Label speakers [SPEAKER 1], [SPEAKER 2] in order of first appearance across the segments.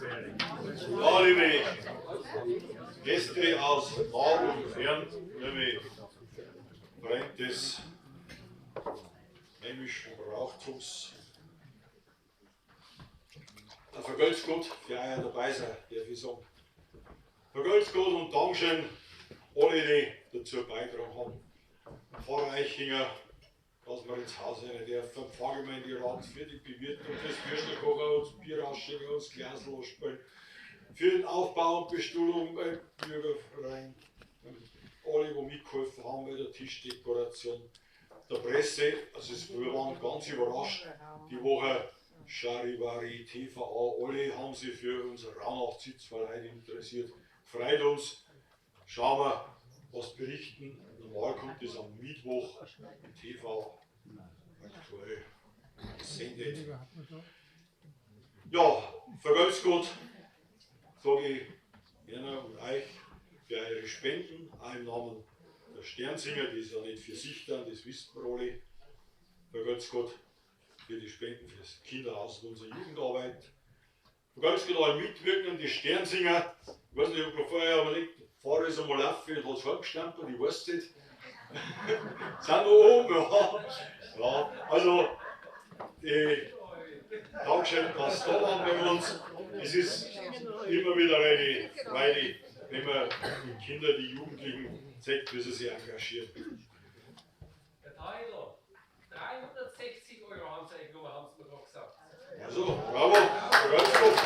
[SPEAKER 1] Ja, liebe Gäste aus nah und fern, liebe Freunde des heimischen Brauchtums. Ein Vergelt's Gott für euer dabei sein, darf ich sagen. Vergelt's Gott und Dankeschön alle, die dazu beigetragen haben. Pfarrer Eichinger, dass wir ins Haus rein dürfen, Pfarrgemeinderat für die Bewirtung, fürs Würstelkocher und das Bier ausschenken und das Glas losspielen, für den Aufbau und Bestuhlung beim Bürgerverein, alle, die mitgeholfen haben bei der Tischdekoration, der Presse, also wir waren ganz überrascht, die Woche Charivari, TVA, alle haben sich für unser Rauhnachtssitzfall heute interessiert. Freut uns, schauen wir, was berichten. Normal kommt das am Mittwoch im TV aktuell gesendet. Ja, vergelt's Gott, sage ich Ihnen und euch für eure Spenden, auch im Namen der Sternsinger, die ist ja nicht für sich dann, das wissen wir alle. Vergelt's Gott für die Spenden fürs Kinderhaus und unsere Jugendarbeit. Vergelt's Gott allen Mitwirkenden, die Sternsinger. Ich weiß nicht, ob ich vorher überlegt, Fahrer ist einmal auf und hat es heimgestempelt, ich weiß es nicht. Sind noch oben, ja. Ja, also, die Dankeschön, dass Sie da waren bei uns. Es ist immer wieder eine Freude, wenn man die Kinder, die Jugendlichen zeigt, wie sie sich engagieren.
[SPEAKER 2] Herr Teidl, 360 Euro haben Sie eingenommen, haben Sie mir gerade gesagt.
[SPEAKER 1] Also, bravo, vergelt's Gott.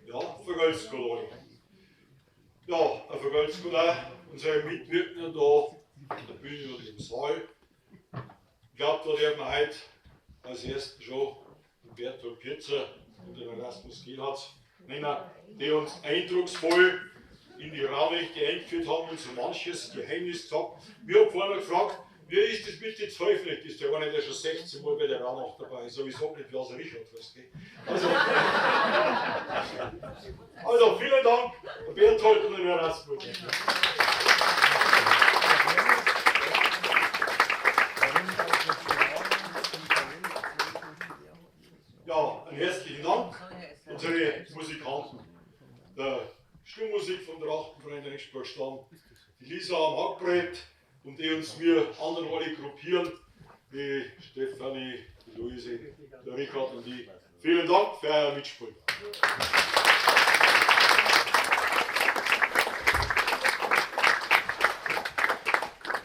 [SPEAKER 1] Ja, vergelt's Gott alle. Ja, ein vergelt's Gott auch unsere Mitwirkenden da auf der Bühne und im Saal. Ich glaube, da werden wir heute als ersten schon den Bertolt Pirzer und den Erasmus Gelhardt nennen, die uns eindrucksvoll in die Rauhnächte eingeführt haben und so manches Geheimnis gesagt. Wir haben vorhin gefragt, wie ist das mit den 12 nicht? Ist der einer, der schon 16 Mal bei der Rauhnacht dabei ist. Aber ich sag nicht, was Richard, weißt du? Also, also vielen Dank, Bertolt und den Erasmus. Ja, einen herzlichen Dank unsere Musikanten. Der Stummmusik vom Trachtenverein Regensburg-Stahn, die Lisa am Hackbrett und die uns wir anderen alle gruppieren, die Stefanie, die Luise, der Richard und ich. Vielen Dank für euer Mitspielen.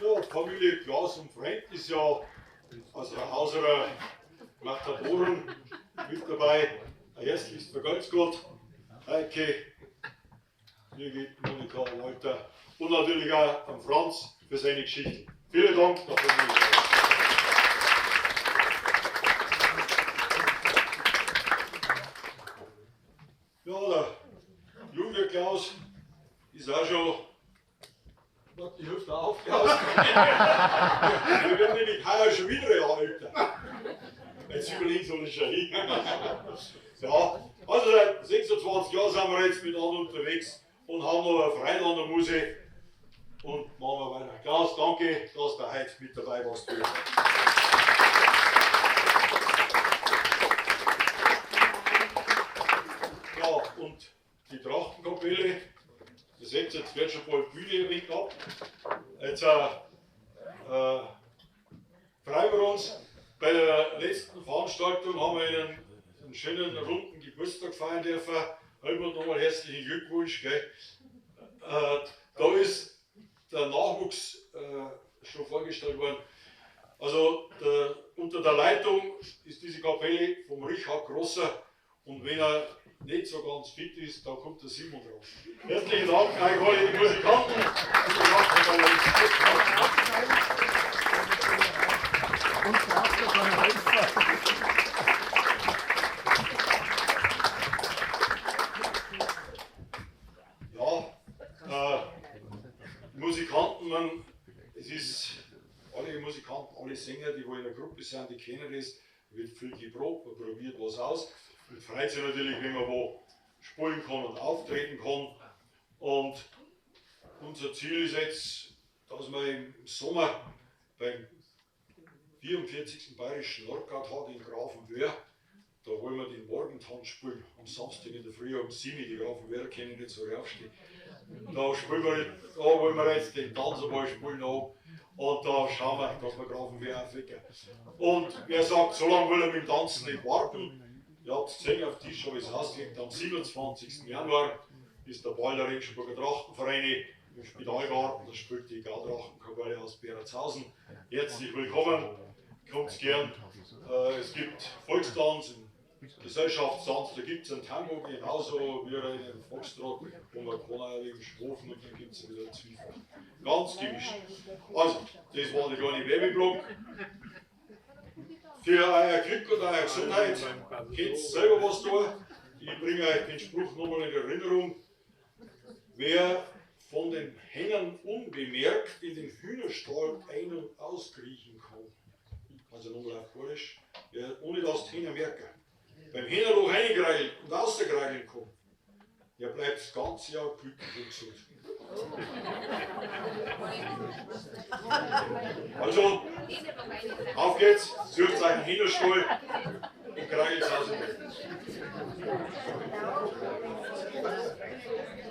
[SPEAKER 1] Ja, Familie Klaus und Freund ist ja aus der Hauserer Matadoren mit dabei. Ein herzliches Vergelt's Gott, Heike, Birgit, Monika, Walter und natürlich auch an Franz für seine Geschichte. Vielen Dank dafür. Ja, der junge Klaus ist auch schon. Warte, ich helfe da auf, Klaus. Wir werden nämlich heuer schon wieder ein Jahr älter. Jetzt überlegen soll ich schon hin. Ja, also seit 26 Jahren sind wir jetzt miteinander unterwegs und haben noch eine Freude an der Musik. Und machen wir weiter. Klaus, danke, dass du heute mit dabei warst. Ja, und die Trachtenkapelle, das seht ihr, jetzt wird schon bald Bühne ein wenig ab. Jetzt freuen wir uns. Bei der letzten Veranstaltung haben wir einen schönen runden Geburtstag feiern dürfen. Helmut, nochmal herzlichen Glückwunsch. Gell? Da ist der Nachwuchs schon vorgestellt worden. Also unter der Leitung ist diese Kapelle vom Richard Grosser und wenn er nicht so ganz fit ist, dann kommt der Simon drauf. Herzlichen Dank euch alle, die Musikanten. Ja, Musikanten, man, es ist alle Musikanten, alle Sänger, die wo in der Gruppe sind, die kennen das, wird viel geprobt, man probiert was aus und freut sich natürlich, wenn man wo spielen kann und auftreten kann. Und unser Ziel ist jetzt, dass wir im Sommer beim 44. Bayerischen Nordgautag in Grafenwöhr. Da wollen wir den Morgentanz spielen, am Samstag in der Früh um 7 Uhr. Die Grafenwöhrer können nicht so aufstehen. Da spielen wir, da wollen wir jetzt den Tanz einmal spielen auch. Und da schauen wir, dass wir Grafenwöhr aufwecken. Und wer sagt, so lange will er mit dem Tanzen nicht warten, ihr habt es gesehen, auf Tisch habe ich es ausgelegt, am 27. Januar ist der Ball der Regensburger Trachtenvereine im Spitalgarten, da spielt die Gautrachenkapelle aus Beratshausen. Herzlich willkommen, kommt gern. Es gibt Volkstanz, Gesellschaftstanz, da gibt es einen Tango genauso wie einen Foxtrot, wo man kann auch wegen Schwofen und dann gibt es wieder Zwiefach. Ganz gemischt. Also, das war der kleine Werbeblock. Für euer Glück und eure Gesundheit könnt ihr selber was tun. Ich bringe euch den Spruch nochmal in Erinnerung. Wer von den Hängern unbemerkt in den Hühnerstall ein- und auskriechen kann, also nochmal auf Bayerisch, wer, ohne dass die Hähner merken, beim Hähnerloch reingreilen und rausgreilen kann, der bleibt das ganze Jahr glücklich und gesund. Also, auf geht's, sucht euch einen Hühnerstall und greilt raus.